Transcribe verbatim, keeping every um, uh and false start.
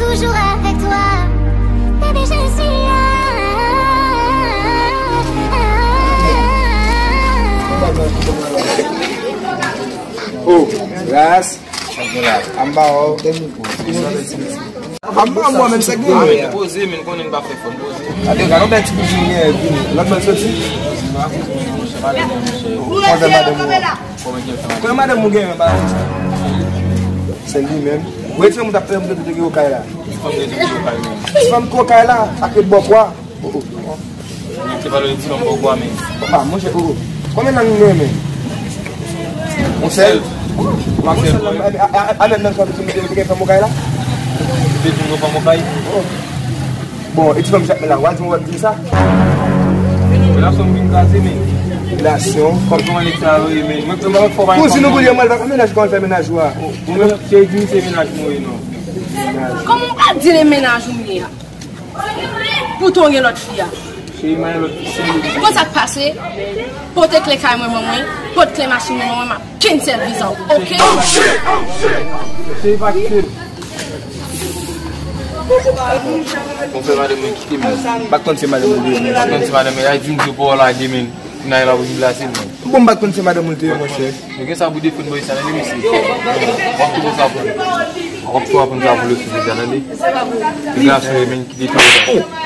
Toujours avec toi, baby, je suis là. Oh, ras. Anba o. Anba o mwen menm se gen. Poze men konnen n pa fè fò poze. Ade gade yon bèl ti bouji mwen vini. Lòt mwen soti. Kòman madanm ou? Kòman madanm ou gen men ba? Se li menm. Ou e ti fanm ou t ap fè m te te gen okay la. Ti fanm ki okay la ak lòt bòkò a. Oh, oh. Te pale de ti fanm bòkò a men. Ah, monchè, oh, oh. Konbyen lang nou renmen? Yon sèl? Yon sèl lang. Avèk nan sa ou te gen fanm okay la? Te gen fanm okay? Oh. Bon, e ti fanm chak men la, w a di mwen w ap di sa? Relasyon m vin kraze men. Relasyon? Kòm jan nèg sa yo ye men. Mwen kòman fò pa. Kouzin ou pou li, mwen pa menaj kòman fè menaj ou a. Ou menm se di se menaj mwen ye non. Kòman w pral di le menaj ou m ye a? Pou tonbe lòt fi a. Cheri, mwen lòt fi. Konn sa k pase? Pote kle kay mwen ban mwen, pote kle machin mwen ban mwen, m ap kenn sèvis an, oke? Cheri, pa kite m. Bon, fè madanm mwen kite m. M pa t konn se madanm mwen dèyè mwen. M pa t konn se madanm mwen. Ay di m di w pa w lage men. N a la pou vin plase l men. Bon, m pa t konn se madanm ou l te ye, monchè. Men gen sa pou defann bòy sa, tande mesye. W ap tou konn sa pou. W ap tou aprann sa pou lòt fi deja, tande. Gason yo men ki defann.